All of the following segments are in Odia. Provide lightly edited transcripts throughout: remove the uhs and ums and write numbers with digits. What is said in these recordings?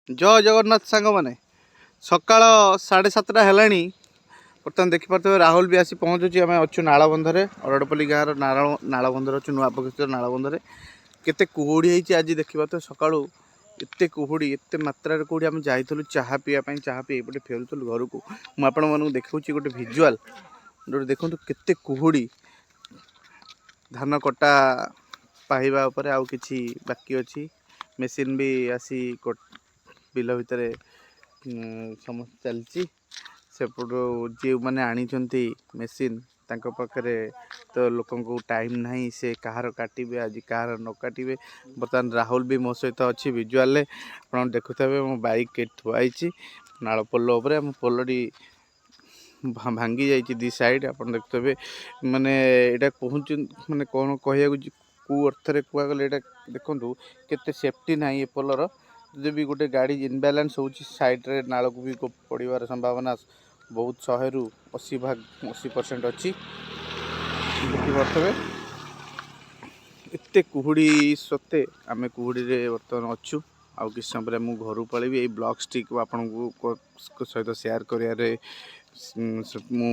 ଜୟ ଜଗନ୍ନାଥ ସାଙ୍ଗମାନେ। ସକାଳ 7:30 ହେଲାଣି ବର୍ତ୍ତମାନ। ଦେଖିପାରୁଥିବେ, ରାହୁଲ ବି ଆସି ପହଞ୍ଚୁଛି। ଆମେ ଅଛୁ ନାଳବନ୍ଧରେ, ଅରଡ଼ପଲ୍ଲୀ ଗାଁର ନାଳବନ୍ଧରେ ଅଛୁ, ନୂଆପକ୍ଷୀ ନାଳବନ୍ଧରେ। କେତେ କୁହୁଡ଼ି ହେଇଛି ଆଜି ଦେଖିପାରୁଥିବେ। ସକାଳୁ ଏତେ କୁହୁଡ଼ି, ଏତେ ମାତ୍ରାରେ କୁହୁଡ଼ି। ଆମେ ଯାଇଥିଲୁ ଚାହା ପିଇବା ପାଇଁ, ଚାହା ପିଇ ଏପଟେ ଫେରୁଥିଲୁ ଘରକୁ। ମୁଁ ଆପଣମାନଙ୍କୁ ଦେଖାଉଛି ଗୋଟେ ଭିଜୁଆଲ୍, ଯେଉଁଠି ଦେଖନ୍ତୁ କେତେ କୁହୁଡ଼ି। ଧାନ କଟା ପାହିବା ଉପରେ ଆଉ କିଛି ବାକି ଅଛି। ମେସିନ୍ ବି ଆସି ବିଲ ଭିତରେ ସମସ୍ତ ଚାଲିଛି। ସେପଟୁ ଯେଉଁମାନେ ଆଣିଛନ୍ତି ମେସିନ୍, ତାଙ୍କ ପାଖରେ ତ ଲୋକଙ୍କୁ ଟାଇମ୍ ନାହିଁ। ସେ କାହାର କାଟିବେ ଆଜି, କାହାର ନ କାଟିବେ। ବର୍ତ୍ତମାନ ରାହୁଲ ବି ମୋ ସହିତ ଅଛି। ଭିଜୁଆଲରେ ଆପଣ ଦେଖୁଥିବେ, ମୋ ବାଇକ୍ ଏଠି ଥୁଆ ହେଇଛି ନାଳ ପୋଲ ଉପରେ। ଆମ ପୋଲଟି ଭାଙ୍ଗି ଯାଇଛି ଦି ସାଇଡ଼୍, ଆପଣ ଦେଖୁଥିବେ। ମାନେ ଏଇଟା କହୁଛନ୍ତି, ମାନେ କ'ଣ କହିବାକୁ, କେଉଁ ଅର୍ଥରେ କୁହାଗଲେ, ଏଇଟା ଦେଖନ୍ତୁ କେତେ ସେଫ୍ଟି ନାହିଁ ଏ ପୋଲର। ଯଦି ବି ଗୋଟେ ଗାଡ଼ି ଇନବାଲାନ୍ସ ହେଉଛି, ସାଇଡ଼୍ରେ ନାଳକୁ ବି ପଡ଼ିବାର ସମ୍ଭାବନା ବହୁତ, 100ରୁ 80 ଭାଗ, 80% ଅଛି। ଦେଖିପାରୁଥିବେ, ଏତେ କୁହୁଡ଼ି ସତ୍ତ୍ୱେ ଆମେ କୁହୁଡ଼ିରେ ବର୍ତ୍ତମାନ ଅଛୁ। ଆଉ କିଛି ସମୟ ପରେ ମୁଁ ଘରକୁ ପଳେଇବି। ଏଇ ବ୍ଲଗ୍ସଟିକୁ ଆପଣଙ୍କୁ ସହିତ ସେୟାର କରିବାରେ ମୁଁ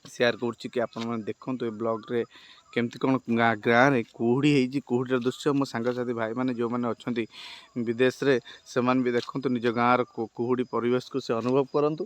ସେୟାର କରୁଛି କି ଆପଣମାନେ ଦେଖନ୍ତୁ ଏ ବ୍ଲଗ୍ରେ କେମିତି କ'ଣ ଗାଁ ଗାଁରେ କୁହୁଡ଼ି ହେଇଛି, କୁହୁଡ଼ିର ଦୃଶ୍ୟ। ମୋ ସାଙ୍ଗସାଥି ଭାଇମାନେ ଯେଉଁମାନେ ଅଛନ୍ତି ବିଦେଶରେ, ସେମାନେ ବି ଦେଖନ୍ତୁ, ନିଜ ଗାଁର କୁହୁଡ଼ି ପରିବେଶକୁ ସେ ଅନୁଭବ କରନ୍ତୁ।